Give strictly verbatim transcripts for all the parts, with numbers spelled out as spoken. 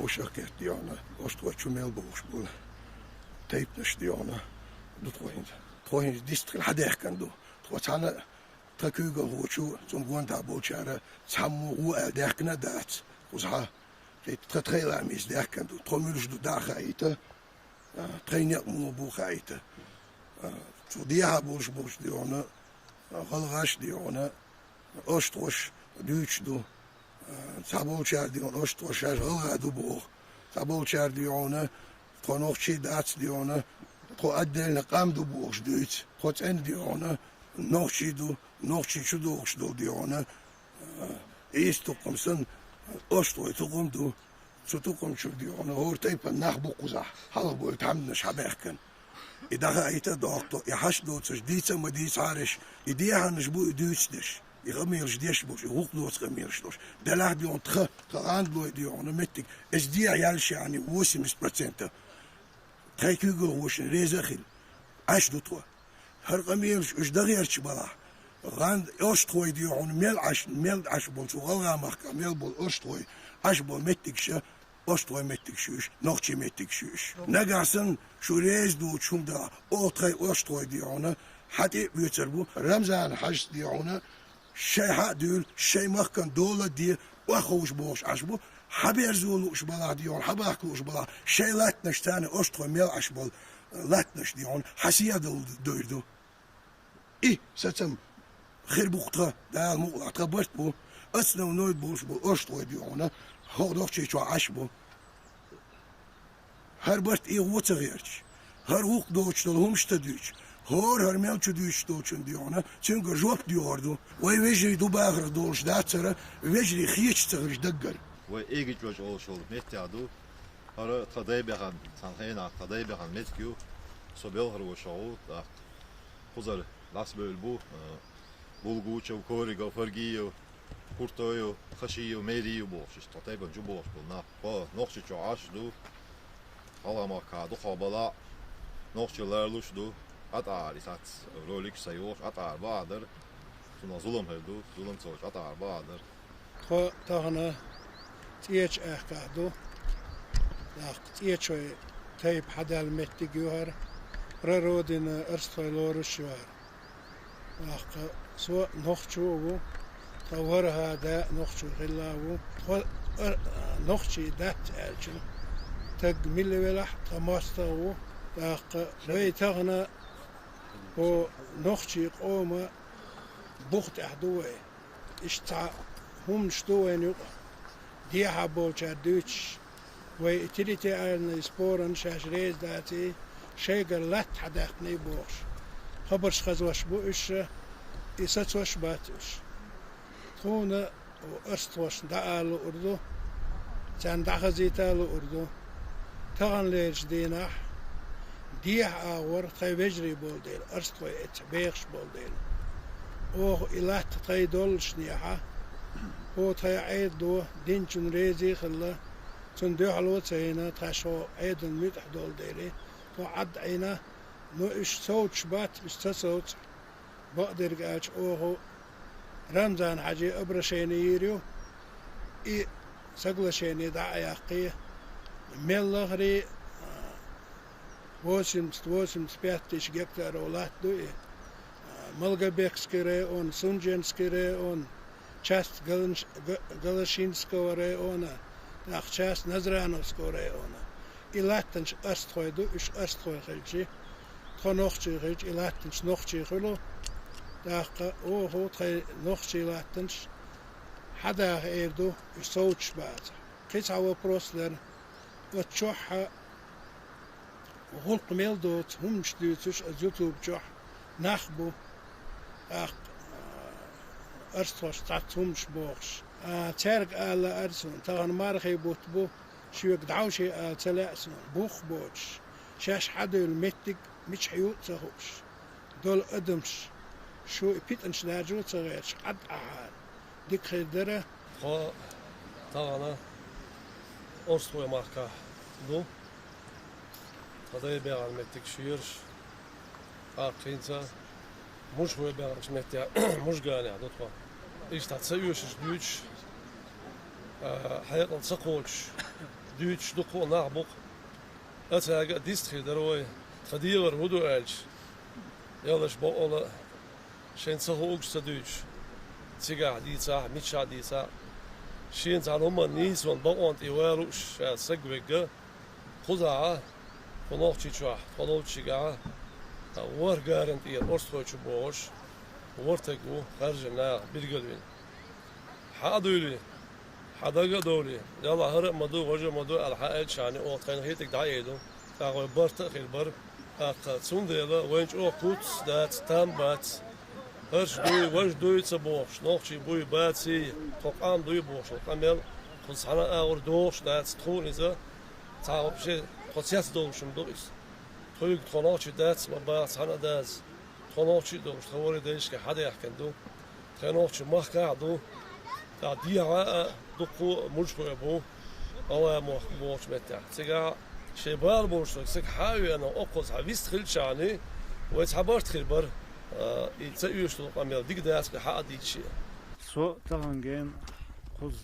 Ушах кхетта дегӀана, ош тхо чу мел бохуш болу тайпанаш дегӀана ду тхо хӀинца. Тхо хӀинца дистхила хьадаьхкина ду. Тхо цхьана тхан куьйгалхочо, цунна гонда болчара цхьаммо гӀо аьлла даьхкина а дац кхузахьа. Кхетта тхан тхайн ламица даьхкина ду. Тхо муьлш ду дӀа а хаийта, а, тхайн некъ муха бу хаийта. А, цу дехьа болуш болчу дегӀана, а, гӀалгӀаш дегӀана, ош тхош дуьйцуш ду. А, цхьаболчара дегӀана ош тхош шаьш гӀалгӀа ду боху. Цхьаболчара дегӀана тхо нохчий дац дегӀана, тхо отдельно къам ду бохуш дуьйцу. Тхо цӀена дегӀана нохчий ду, нохчий чу догӀуш долу дегӀана, а, ийс тукхам санна, ош тхой тукхам ду. Цу тукхамчуьра дегӀана хӀора тайпана нах бу кхузахь, хьалха болу тхьамданаш хьабаьхкина. И дӀахаийта а доккху, и хьашт доцурш дийца а ма дийцахьара уьш, и дехьанаш бу и дуьйцу деш, и къамелаш деш болуш, и гӀуллакх доцу къамелаш долуш. Делахь дегӀана тхан, тхан гӀандалой дегӀана меттиг, эс дехьа яьллашехь восемьдесят процентов тхайн куьйгалхошна реза а хилла, Ӏаш ду тхо. ХӀара къамелаш уьш дан гӀерташ балахь, гӀан-, ош тхой дегӀана мел Ӏаш, мел Ӏаш болу, цу гӀалгӀа махкахь мел болу ош тхой Ӏаш болу меттигаш а, ош тхой меттигаш ю уьш, нохчий меттигаш ю уьш. Нагахь санна шу реза доцуш хӀума далахь, оха тхайн ош тхой дегӀана хьан тӀе а оьцур бу, Рамзан-Хьаьжас дегӀана шайн хьа а дуьйла, шайн махкана дола а де, охьаховша бохуш Ӏаш бу, хьаберзо лууш балахь дегӀана, хьабахка лууш балахь, шайн латтанаш царна ош тхой мел Ӏаш болу латтанаш дегӀана хьан сехьадовла дойр ду. И сацам хир бу-кх тхан, Дала мукъалахь, тхан барт бу, основной болуш болу ош тхой дегӀана хӀокху Нохчийчохь Ӏаш бу. ХӀара барт и гӀо ца гӀерташ, хӀара гӀуллакх доцуш долу хӀуманаш ца дуьйцуш, хӀора хӀара мел чу дуьйцуш долчунна дегӀана, цуьнгара жоп доьхур ду. Вай вежарий ду бахарх долуш дац хӀара, вежарий хеташ ца хилча даггара. Вай Эгичой олуш йолу меттехь ду. ХӀара тхан дай баьхна, цхьана хенахь тхан дай баьхна меттиг ю, со белхаро шо гӀу, тӀаккха кхузара дӀасабевлла бу, а, Булгучев, Коригов, Фаргиев, Куртоев, Хашиев, Мериев бохуш, иштта тхан тайпана чу бохуш болу нах. Тхо Нохчийчохь Ӏаш ду, гӀалгӀа махкахь дукха балахь, нохчий лоруш ду, ӀатӀара и сац ролик сан йохуш, ӀатӀара бахьа дара, цунах зулам хир ду, зулам ца волуш ӀатӀара бахьа дара. Тхо тахана ЦӀечу аьхкахь ду. ТӀаккха ЦӀечой тайпа хьадаьлла меттиг ю хӀара, прародина арстхой лоруш ю хӀара. ТӀаккха со нохчо а ву, тхан ворхӀа да а нохчо хилла а ву. Тхо ар-, нохчий дац аьлча, таг милла велахь а тхан мостагӀа ву. ТӀаккха вай тахана хӀо нохчий къоман бух тӀехь ду вай. Иштта цхьа хӀуманаш ду вайна юкъа, дехьа болчара дуьйцуш, вай и территориальный споран шаьш реза даций, шайгара латта хьадаьккхиний бохуш. Хабарш хазош бу уьш, и сацош бац уьш. Тхуна арстхошна дӀаала луур ду, царна дӀахазийта а луур ду. Таханлерчу дийнахь дехьа агӀор тхайн вежарий болу дела, арстхой эццахь бехаш болу дела. Оха и латта тхайн доллушехь, хӀо тхайн Ӏедало динчунна реза а хилла, цунна дуьхьало а ца йина, тхаьш хӀо Ӏедална муьтӀахь долу дела, тхо Ӏад Ӏийна, но уьш совцуш бац, уьш ца совцахь, бакъдерг аьлча, оха Рамзан-Хьаьже обращение йийр ю, и соглашение дӀа а яккхий, меллахарий, а, восемьдесят, восемьдесят пять тысяч гектаров латта ду и, а, Малгобекский район, Сунженский район, часть Галанш-, Га-, Галашинского района, тӀаккха часть Назрановского района. И латтанаш арстхой ду, уьш арстхой хилчи, тхо нохчий хилчи, и латтанаш нохчий хуьлу. ТӀаккха оха тхайн нохчий латтанаш хьадаха эр ду, уьш совцуш бацахь. Кхин цхьа вопрос дара. Оцу чохь гӀуллакх мел доцу хӀуманаш дуьйцуш аса YouTube чохь нах бу, тӀаккха, а, арстхошна цхьацца хӀуманаш бохуш. А, цаьрга ала лаьара суна, тахана мархий бутт бу, шуьга дӀовше ала ца лаьа суна, бух боцуш, шаьш хьадевлла меттиг мичахь ю а ца хууш долу адамаш, шу и питанаш даржо а ца гӀерташ, Ӏад Ӏахьара, дика хир дара. Тхо тахана Орстхой махкахь ду. Тхан дай баьхна меттиг шераш, тӀаккха хӀинца Мужхой баьхначу меттехь, Мужганехь ду тхо. Иштта ца оьшуш дуьйцуш, а, хьекъал ца кхочуш, Дуьйцуш дукха а нах бу-кх. Ацаьрга а дистхир дара вай. Тхан дегӀар хӀун ду аьлча, ялаш бакъала шайн ца хуугаш ца дуьйцуш, цигахь дийцахь, мичахь дийцахь, шена цхьана хӀуманна нийсонан бакъонан тӀе валуш ша саг вегга, кхузахь, тхо нохчий чохь, тхо ловчигахь, ворхӀ гаран тӀера орстхой чу бохуш, ворхӀ таг ву, харжа наха биргал вина. Хьан а дуйли, хьан дага а довли, Далла хӀара а ма ду, важа а ма ду аьлла хьан аьлча шани, оха тхайна хетиг дӀаайду, тӀаккха вай барта а хир бара, тӀаккха цундела вайн чӀогӀа куц дац, там бац. ХӀарш дуй, важ дуй ца бохуш, нохчий буй баций, тхо къам дуй бохуш, къамел, кхуза цхьана а агӀор дохуш дац, тхуна иза, цхьа вообще, тхо цец долуш ма ду иза. Тхуьга тхо нохчий дац ма баха цхьана а даза. Тхо нохчий а долуш, тхан ворхӀе дайшка хьадаьхкина ду. Тхайн нохчий махкахь а ду. ТӀаккха дехьа а дуккха а мужахой бу, гӀалгӀай мохк бохучу меттехь. Цигахь шайн бала болуш стаг хьан а веана, оккхуза хьан вист хилчахьана, вай цхьа барт хир бара, а, и ца оьшуш долу къамел дика дац, хьан а дийца шен. Со тахана гена кхуза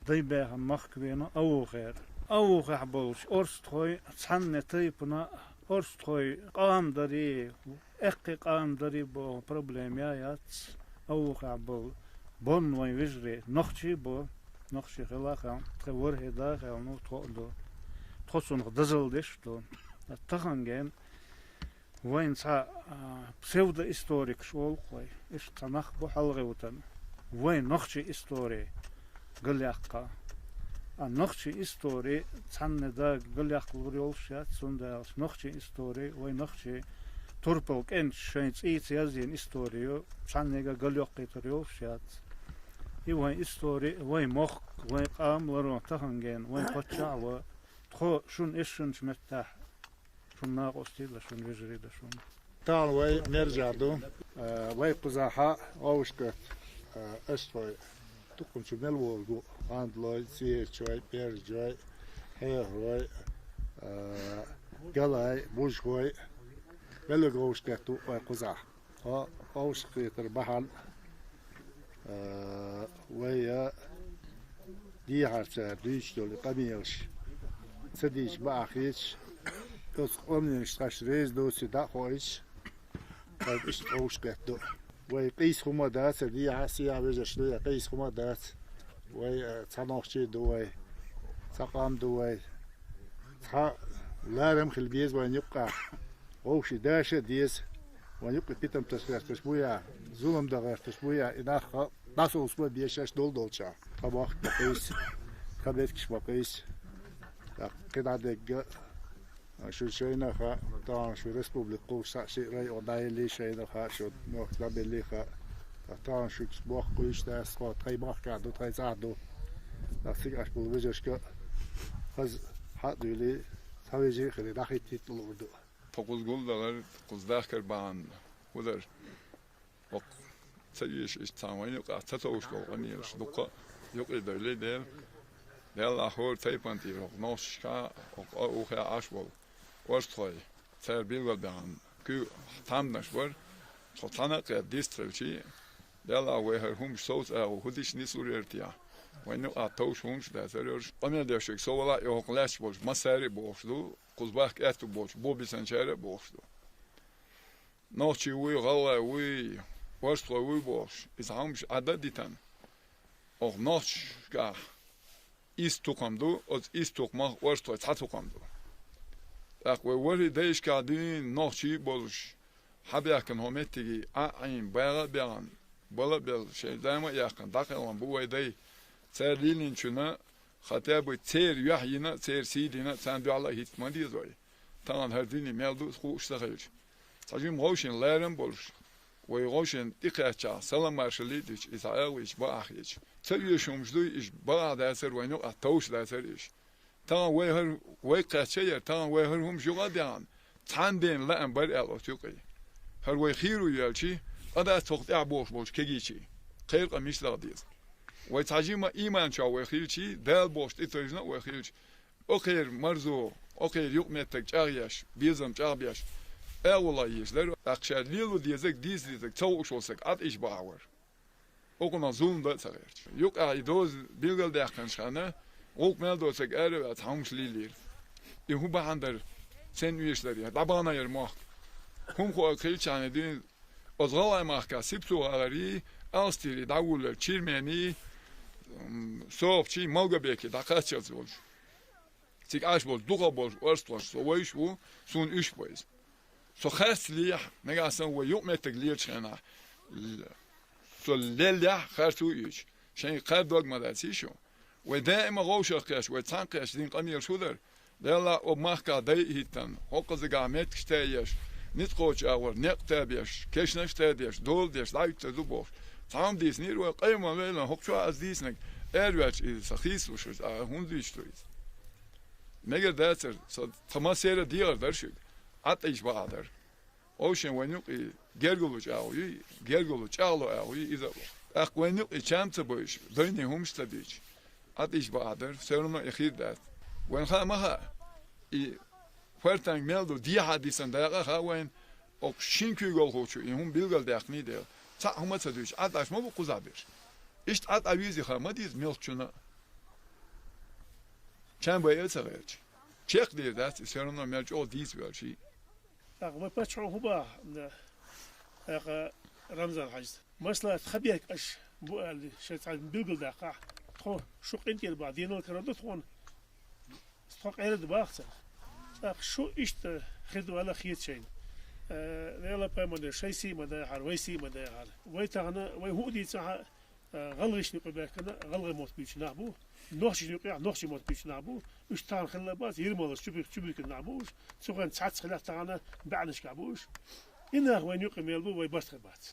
дай баьхна махка веана Авухера. Авухехь болчу орстхой цхьанне тайпана, орстхой къам дарий, эккхий къам дарий боху проблема я яц. Авухехь болу бонна вайн вежарий, нохчий а бо, нохчий хила а хаьлла, тхайн ворхӀе да а хаьлла, ну, тхо а ду. Тхо цунах дозалла деш а ду. Тахана гена вайн цхьа, а, псевдоисторикаш олу-кх вай. Иштта цхьа нах бу хьалхавитина. Вайн нохчийн истори галъяккха. А нохчийн истори цхьанне дага галъяккхалур йолуш яц, цундела нохчийн истори вай нохчийн турпал кӀенташ шайн цӀийца язйина истори ю, цхьаннега галъйоккхуьйтур йолуш яц. И вайн истори, вайн мохк, вайн къам ларо тахана гена, вайн паччахь а ван, тхо шуна эшначу меттехь шуна накъостий а дан, шуна вежарий а дан шуна. Тахана вай мержа ду, а, вай кхузахь а вовшахкхетта, а, аш тхой тукхамчу мел волу гу, гӀандалой, цӀерачой, пержачой, хьехарой, а, галай, бужахой, мел вовшахкхетта ву вай кхузахь. Хьо вовшахкхетар бахьана, а, вай а дехьара цара дуьйцуш долу и къамелаш ца дийча бакъахь хеташ, оцу къамелашца хьаш реза доций дӀа а хоуьйтуш, вай иштта вовшахкхетта ду. Вай къийса хӀума дац, дехьа а, сехьа а вежарш ду, я къийса хӀума дац. Вай, а, цхьа нохчий а ду вай, цхьа къам ду вай. Цхьа ларам а хила беза вайна юккъехь. Вовшийн даша а деза. Вайн юккъе питам таса гӀерташ бу я, зулам дан гӀерташ бу я, и нах а дӀасовсо а беза шаьш долу долчохь. Тхан бохк ма къийса, тхан беткаш ма къийса. ТӀаккха кхин дӀа дегга, шу шайна а хаьа, тахана шу республика кхуллуш схьа шиъ район дӀаеллий шайна а хаьа, шу мохк дӀабеллий а хаьа. ТӀаккха тахана шуьца бохк кхуьйсуш дац, тхо тхайн махкахь ду, тхайн цӀахь ду. ТӀаккха цига Ӏаш болу вежаршка а хаза хьа а дуьйлий, цхьа вежарий а хилий, дӀахӀиттийта луур ду. Тхо кхуза гулдалар, кхуза дахкар бахьана хӀун дара? ХӀокху ца везаш иштта цхьана вайна юкъахь ца товш долу къамелаш дуккха а юкъе дойлий дела. Делахь хӀора тайпана тӀера хӀокху нохчашкахь, хӀокху а ухехь Ӏаш волу орстхой, цара билгалбаьхна куьг тамданаш бара, тхо цхьаьна а кхетта дистхилчий, делахь вай хӀара хӀумаш совца агӀо хӀун дича нислур яра техьа? Вайна юкъахь товш хӀумаш а дацара уьш. Къамел деш верг со валахь а, и хӀокху лаьтташ болчу массаьрга а бохуш ду, кхуза бахка аьтту болчу бо бисанчаьрга а бохуш ду. Нохчий вуй, гӀалгӀай вуй, орстхой вуй бохуш, иза хьамаш Ӏадда а дитина. Оха нохчашкахь исс тукхам ду, оцу исс тукхамах орстхой цхьа тукхам ду. ТӀаккха вай ворхӀе дайшкахь дуьйна нохчий а болуш, хьабаьхкина хӀокху меттиге Ӏа а Ӏийна, багӀа а баьхна, бала а белла, шайн зама а яьккхина, дӀакхелхина бу вай дай. Цара лелийначунна, хотя бы церан юьхь йина а, церан сий дина а, царна дуьхьал а хӀитта ма деза вай. Тахана хӀара дуьне мел ду, хууш ца хилча. Цхьа жимма гӀовшина ларам а болуш, вай гӀовшина тӀекхаьччахь, салам-маршалла а дича, иза хьагӀ вийча, бакъахь хеташ. Ца оьшуш хӀумаш дуй, иш бакъахь дацара, вайна юкъахь товш дацара иш. Тахана вай хӀара, вай кхаьчча яра, тахана вай хӀара хӀумаш юкъа а даьхна, цхьана дена лаам бара аьлла оцу юкъе. ХӀара вай хийра ву йоьлчий, къа дац хӀокху тӀехь бохуш болчу кегийчийн. Кхайра къа мича даха деза. Вай цхьа жимма ийман чохь вай хилчий, Дала бохуш тӀетайжина а вай хилча, окхеран марзо, окхеран юкъаметтиг чӀагӀъеш, безам чӀагӀбеш, агӀолла езаш дара, тӀаккха ша лело дезарг, дийца дезарг ца хууш волу стаг Ӏад иш бахьа вара. Окхунах зулам дан а ца гӀерташ. Юкъахь и доза билгалдаьккхинчу хенна, ГӀулакх мел доцург ара а ваьлла, цхьа хӀумаш лелийра. И хӀун бахьан дара, сен оьшуш дара, дӀабахана яра мохк. ХӀума хо а кхилчахьана дин, оцу гӀалгӀай махка Сипсо гӀаларий, Алстийрий дӀавуллал, Чирмений, м, Сохапчий, Малгобекий дӀакхаччалц волчу. Цига Ӏаш болчу дукхах болчу орстхошца со вевзаш ву, суна уьш бу иза. Со харц лехь, нагахь санна вай юкъаметтиг лелачу хенахь, л-, со леллехь харц ву уьйцу. Шайн кхар дог ма дац, шу. Вай даима вовшах кхеш, вай цхьаьна кхеш дин къамелаш хӀун дара? Делла оба махкахь дай а хӀиттина, хӀокхуза дагахь меттигаш тайеш, ницкъ кхочу агӀор некъ табеш, кешнаш тадеш, дола деш, дӀахӀуьттур ду бохуш. Цхьа хӀума дийцинера вай, къеман вейлан, хӀокху чохь аса дийцинарг, эр ваьлча иза сан хийцалуш ву, а хӀунда вийча ду иза? Мегар дацара, со тхан массеран а дехар дара шуьга. Ӏа тӀе йиш бакъахь дара. Овшен вайн юкъе гергарло чӀагӀо юй, гергарло чӀагӀло агӀо юй, иза а боху. ТӀаккха вайн юкъе чам ца бойуш, дайне хӀумаш ца дийча, Ӏа тӀе йиш бакъахь дара, всё равно и хир дац. Вайн хаа ма хаьа, и фартанг мел ду, дехьа дисан дакъа а хаьа вайн, окху шина куьйгалхочо и хӀума билгалдаьккхиний дела. Цхьаъ хӀума ца дуьйцуш, Ӏа тӀаш ма бу кхузахь берш. Иштта Ӏа тӀе везий хан ма дийца мелхачунна а. Чам байа а ца гӀерташ. Чекхдийр дац, и всё равно мел чӀогӀа дийца ваьлчий. ТӀаккха вай паччахьо хӀун баха, м, тӀаккха Рамзан-Хьаьжас? Маслахьат хан бехк аша бу аьлла, шайн цхьа билгалдаккхахь, тхо шу къинтӀера бахьа денал карор ду тхуна. Тхо къера ду баха царна. ТӀаккха шу иштта хир ду аьлла хета шайна. Э, Делан пайхамара шайн сий ма дайхьара, вайн сий ма дайхьара. Вай тахана, вай хӀун а дийцахьа, э, гӀалгӀашна юкъе баьхкина, гӀалгӀай мотт буьйцу нах бу. Нохчашна юкъехь нохчийн мотт буьйцу нах бу. Уьш тахана хилла бац, Ермолаш чу бу-, чу буьйкина нах бу уьш. Цу хенахь цхьацца хилла тахана баьӀнашкахь бу уьш. И нах вайн юкъе мел бу, вай барт хир бац.